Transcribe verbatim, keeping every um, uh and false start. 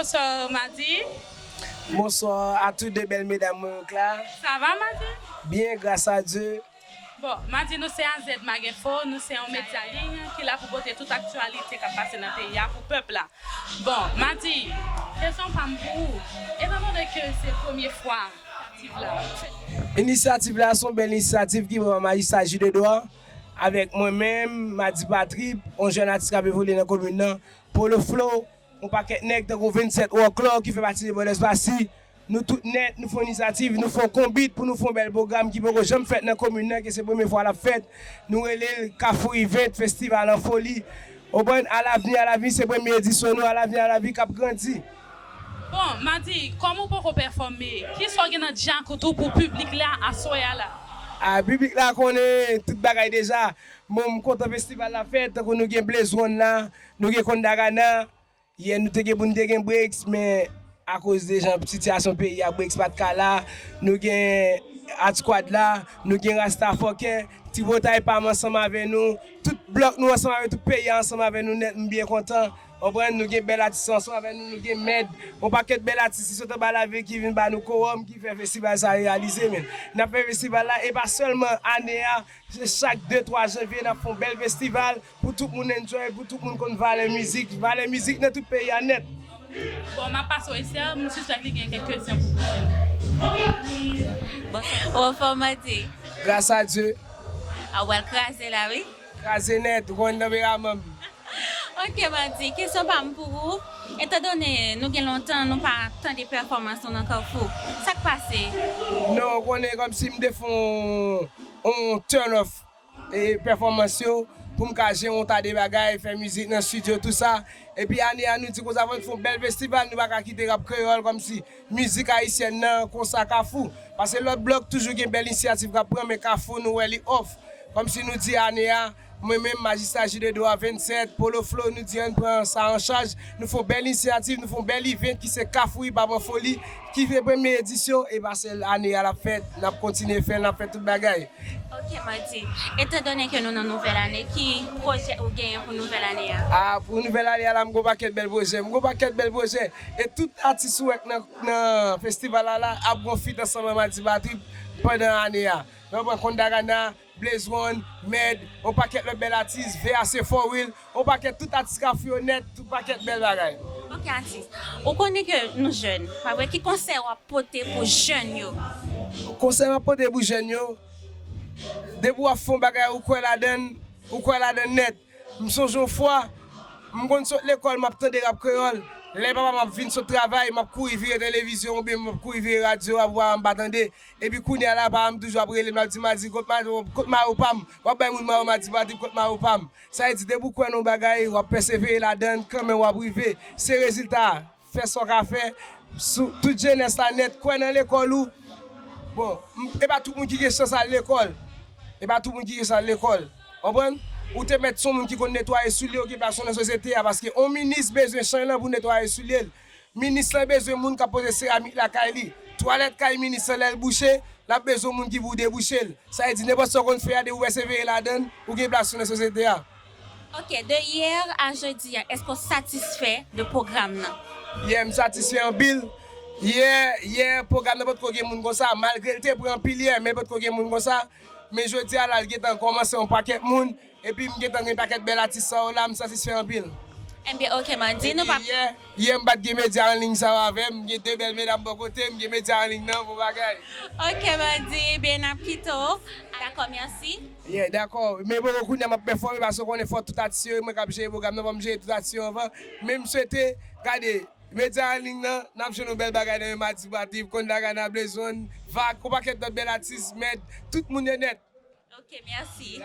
Bonsoir, Madi. Bonsoir à toutes deux belles mesdames mwen k la. Ça va, Madi? Bien, grâce à Dieu. Bon, Madi, nou se A Z Mag Info, nou se yon medya liy ki la pou pote tout aktyalite k ap pase nan peyi a pou pèp la. Bon, Madi, kesyon pa m pou ou, etandone ke se premye fwa inisiyativ la ap fèt. Inisyativ la se yon bèl inisyativ ki pran majistra Jidedwa avèk mwen menm, Madi Patrip, yon jèn atis k ap evolye nan komin nan, Polo Flow, yon pakèt nèg tankou vennsèt Wòklò ki fè pati de Brothers Passy. Nou tout nèt, nou fè yon inisyativ, nou fè yon konbit pou nou fè yon bèl pwogram ki poko janm fèt nan komin nan, ke se premye fwa l ap fèt. Nou rele l Kafou Event Festival an Foli. Ou konprann? Alavni, alavni, se premye edisyon nou, alavni, alavni k ap grandi. Bon, Madi, kòm ou poko pèfòme, kisa w gen nan djakout ou pou piblik la aswè a la? A, piblik la konnen tout bagay deja. Bon, m kontan festival la fèt, tankou nou gen Blaze One la, nou gen Kondagana. Yè nou te gen pou n te gen Breaks, men akoz de jan sitiyasyon peyi a, Breaks pa t ka la. Nou gen Hot Squad la, nou gen Rasta Fòkè, Ti Botay pa m ansanm avè nou, tout blòk nou ansanm avè tout peyi a ansanm avè nou nèt, m byen kontan. Konprann, nou gen bèl atis ansanm avè nou, nou gen Mèd, yon pakèt bèl atis ki sot anba lavil ki vin ba nou kowòm ki fè festival sa reyalize, men n ap fè festival la, e pa sèlman ane a, se chak de twa janvye n ap fè yon bèl festival pou tout moun enjoy, pou tout moun konn valè mizik, valè mizik nan tout peyi a nèt. Bon, m ap pase w Esther, m sispèk li gen kèk kesyon pou ou. Ou anfòm, Madi? Gras a Dye. A, w al kraze la, wi. Kraze nèt, ou konn tanperaman m. Ok, Madi, kesyon pa m pou ou. Etandone nou gen lontan nou pa tande pèfòmans ou nan Kafou, sa k pase? Non, ou konnen kòmsi m te fè yon, yon turn off e pèfòmans yo pou m ka jere yon ta de bagay, fè mizik nan estidyo, tou sa. Epi ane a, nou di konsa, fò n fè yon bèl festival, nou pa ka kite rap kreyòl kòmsi mizik ayisyèn nan konsa Kafou. Paske lòt blòk toujou gen bèl inisyativ k ap pran, men Kafou, nou wè li off. Kòmsi nou di ane a, mwen menm, Majistra Jidedwa vennsèt, Polo Flow, nou di ann pran sa an chaj. Nou fè yon bèl inisyativ, nou fè yon bèl event ki se Kafou Hip Hop an Foli, ki fè premye edisyon, e pa sèl ane a l ap fèt, n ap kontinye fè l, n ap fè tout bagay. Ok, Madi. Etandone ke nou nan nouvèl ane, ki pwojè ou genyen pou nouvèl ane a? A, pou nouvèl ane a la, m gon pakèt bèl pwojè. M gon pakèt bèl pwojè. E tout atis ou wè k nan, nan festival la, la, ap gon feat ansanm ak Madi Patrip pandan ane a. Nou pran Kondagana, Blaze One, Mèd, yon pakèt lòt bèl atis, V A C Four Wheel, yon pakèt tout atis Kafou yo nèt, tout pakèt bèl bagay. Ok, atis. Ou konnen ke nou jèn, pa vre? Ki konsèy w ap pote pou jèn yo? Konsèy m ap pote pou jèn yo, depi w ap fè yon bagay ou kwè ladan l, ou kwè ladan l nèt. M sonje yon fwa, m konn sot lekòl, m ap tande rap kreyòl. Lè papa m ap vin sot travay, m ap kouri vire televizyon oubyen m ap kouri vire radyo a pou papa m pa tande. Epi kounye a la, papa m toujou ap rele m, l ap di, Madi, kot ma-, kot mayo pa m? W ap bay moun mayo Madi Patrip, kot mayo pa m? Sa vle di, depi w kwè nan yon bagay, w ap pèsevere ladan l, kanmenm w ap rive. Se rezilta a. Fè sa w ka fè. Sou, tout jenès la nèt, kwè nan lekòl ou. Bon, m, e pa tout moun ki gen chans al lekòl. E pa tout moun ki gen chans al lekòl. Konprann? Ou te mèt se yon moun ki konn netwaye soulye w, ki plas ou nan sosyete a, paske yon minis bezwen chay lan pou netwaye soulye l. Minis lan bezwen moun k ap poze seramik lakay li. Twalèt kay minis lan, lè l bouche, l ap bezwen moun ki pou debouche l. Sa vle di, nenpòt sa w konn fè a, depi w pèsevere ladan l, ou gen plas ou nan sosyete a. Ok, de yè a jodi a, èske w satisfè de pwogram nan? Yè, m satisfè anpil. Yè, yè, pwogram nan potko gen moun konsa, malgre l te pran anpil yè, men potko gen moun konsa. Men jodi a la, l gentan kòmanse yon pakèt moun. Epi m gentan gen pakèt bèl atis sa yo la, m satisfè anpil. Ebyen, ok, Madi, nou p ap. Epi yè, yè m pa t gen medya an liy sa yo avè m, m gen de bèl medam bò kote m, gen medya an liy nan, bon bagay. Ok, Madi, ebyen, n ap kite w. Dakò, mèsi. Yeah, dakò. Men poko kounye a m ap pèfòme, paske w konnen fò tout atis yo, e mwen k ap jere pwogram nan, fò m jere tout atis yo anvan. Men m swete, gade, medya an liy nan, n ap jwenn yon bèl bagay nan men Madi Patrip, Kondagana, Blaze One, Vag, yon pakèt lòt bèl atis, Mèd, tout moun yo nèt. Ok, mèsi.